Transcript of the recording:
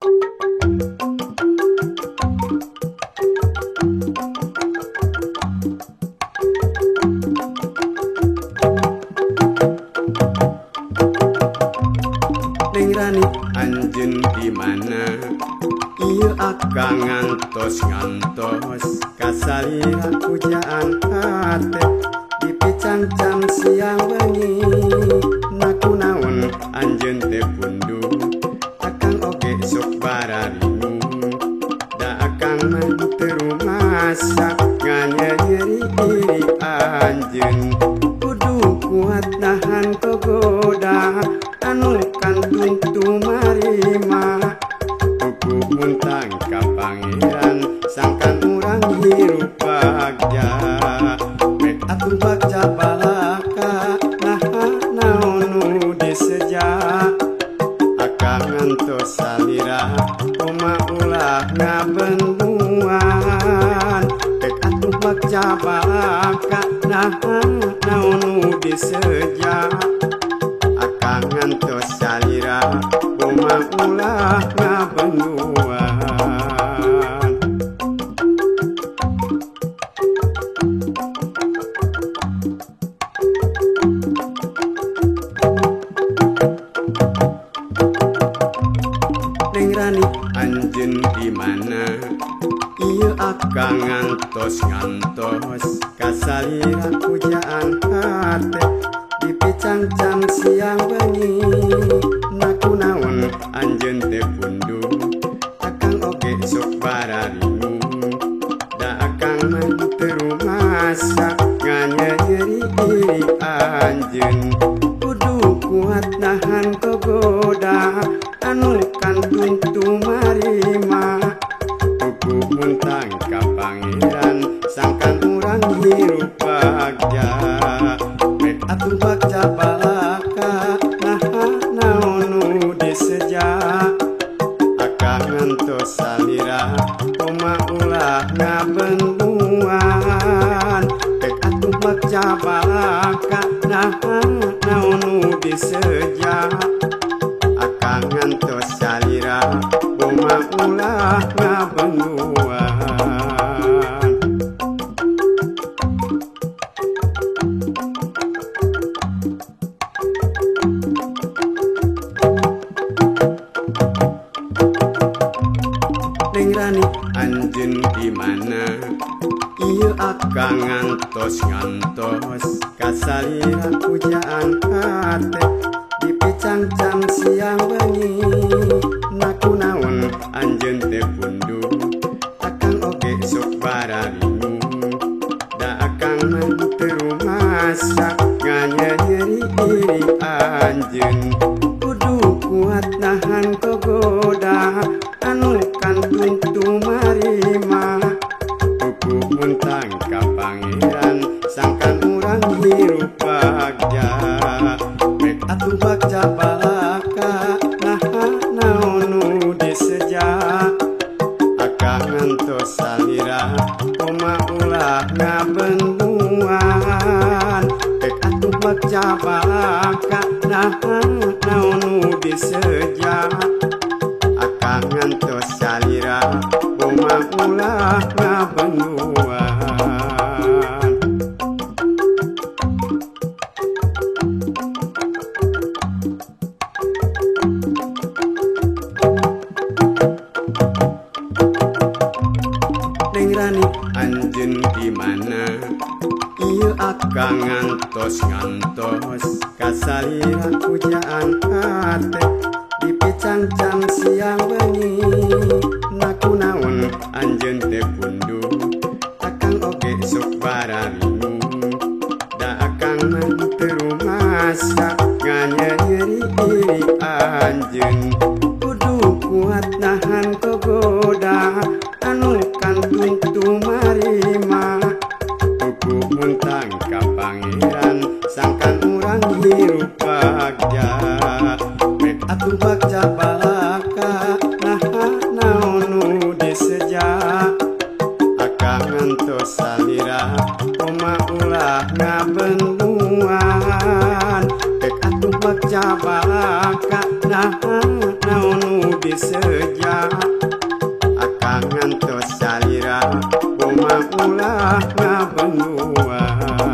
Neng Rani anjeun di mana? Ieu akang ngantos-ngantos kasalira pujaan hate dipicangcang siang wengi. Nakunaon anjeun teh pundung akang oge sok bararingung da akang mah teu rumasa nganyeri diri anjeun. Kudu kuat nahan kagoda anu kantun tumarima kuku muntang ka pangeran sangkan urang hirup bagja. Rek atuh bagja balaka naha naon nu diseja akang ngantos salira koma ulah ngabenduan. Rek atuh bagja balaka naha naon nu diseja akang ngantos salira koma ulah ngabenduan. Neng Rani anjeun di mana? Ieu akang ngantos-ngantos kasalira pujaan hate dipicangcang siang wengi. Nakunaon anjeun teh pundung akang oge sok bararingung da akang mah teu rumasa nganyeri diri anjeun. Kudu kuat nahan kagoda anu kantun tumarima kuku muntang ka pangeran sangkan urang hirup bagja. Rek atuh bagja balaka naha naon nu diseja akang ngantos salira koma ulah ngabenduan. Rek atuh bagja balaka naha naon nu diseja akang ngantos salira koma ulah ngabenduan. Neng Rani anjeun di mana? Ieu akang ngantos-ngantos kasalira pujaan hate dipicangcang siang wengi. Nakunaon anjeun teh pundung akang oge sok bararingung da akang mah teu rumasa nganyeri diri anjeun. Kudu kuat nahan kagoda anu kantun tumarima kuku muntang ka pangeran sangkan urang hirup bagja. Rek atuh bagja balaka naha naon nu diseja akang ngantos salira koma ulah ngabenduan. Rek atuh bagja balaka naha naon nu diseja akang ngantos salira koma ulah ngabenduan. Neng Rani anjeun di mana? Ieu akang ngantos-ngantos kasalira pujaan hate dipicangcang siang wengi. Nakunaon anjeun teh pundung akang oge sok bararingung da akang mah teu rumasa nganyeri diri anjeun. Kudu kuat nahan kagoda anu kantun tumarima kuku muntang ka pangeran sangkan urang hirup bagja. Rek atuh bagja balaka naha naon nu diseja akang ngantos salira koma ulah ngabenduan. Rek atuh bagja balaka naha naon nu bisi seja akang ngantos salira koma ulah ngabenduan.